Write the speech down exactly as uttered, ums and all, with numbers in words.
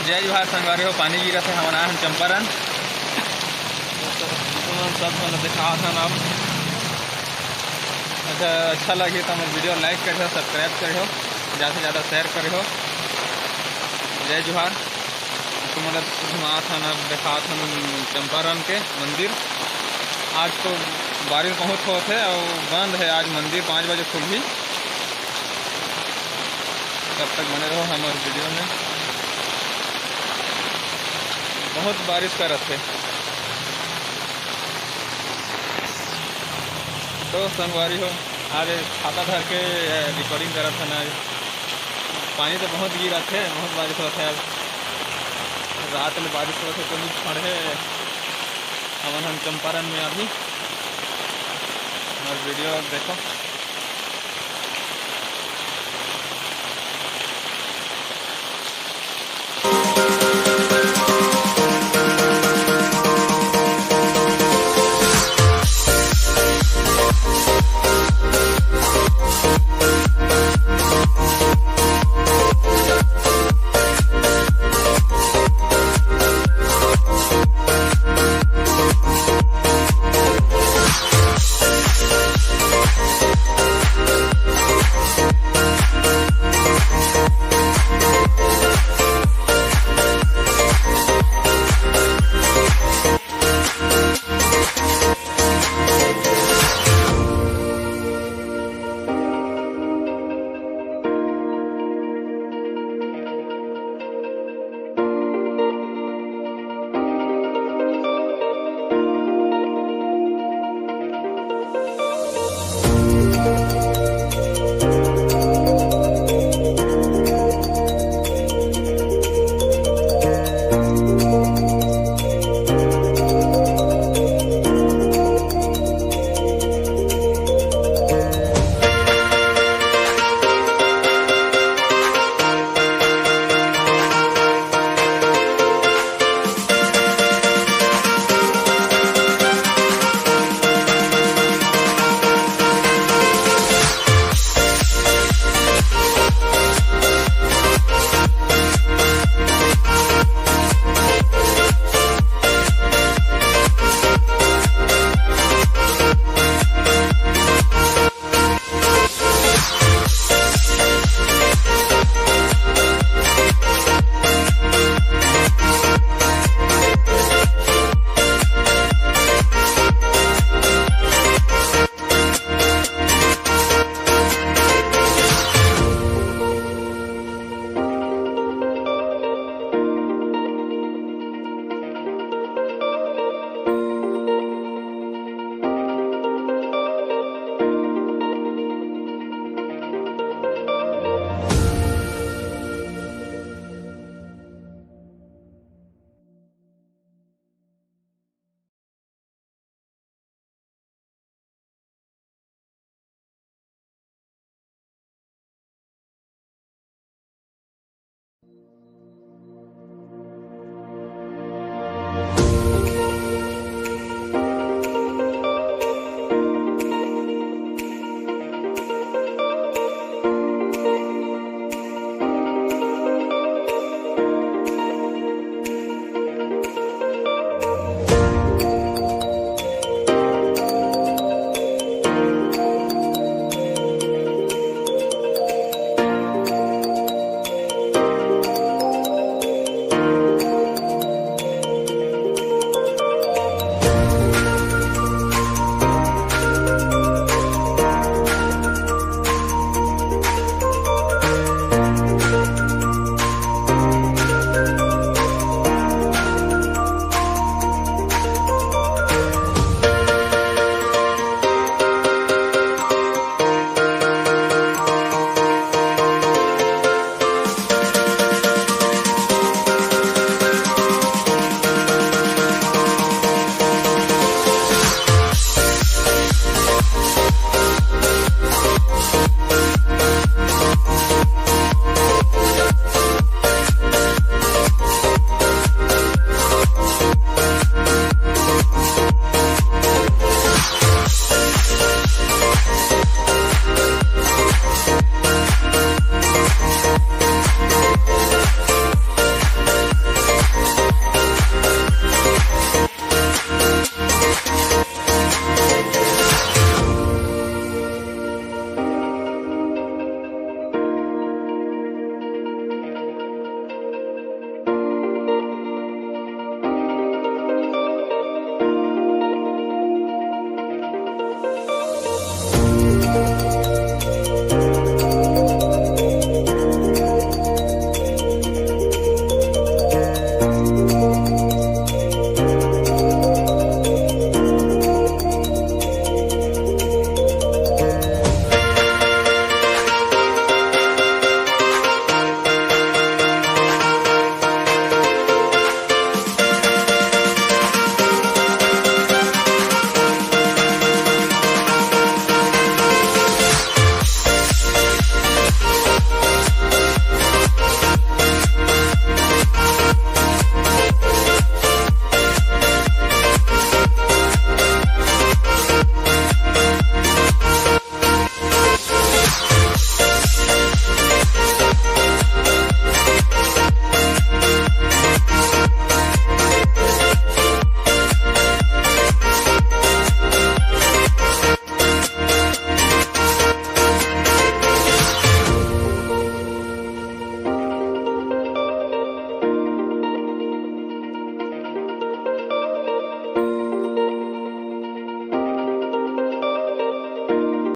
जय जोहार संगवारी हो, पानी गिरत हे, हमन आए हन चंपारण। तुमन सब मन देखात हन अब। अच्छा, अच्छा लगी तो हमर video like करिहो, subscribe करिहो, ज़्यादा से ज़्यादा share करिहो। जय जोहार। तुमन ला घुमात हन, अब देखात हन चंपारण के मंदिर। आज तो बारिश बहुत होत हे और बंद हे, आज मंदिर पाँच बजे खुलही। तब तक बने रहो हमर video में। बहुत बारिश करत हे। तो संगवारी हो, आज छाता धर के, अ, recording करत हन। आज पानी तो बहुत गिरत हे, बहुत बारिश होत हे। आज रात में बारिश होत हे तो नहीं छोड़ हे। हमन हम चंपारण में अभी, हमर video देखो।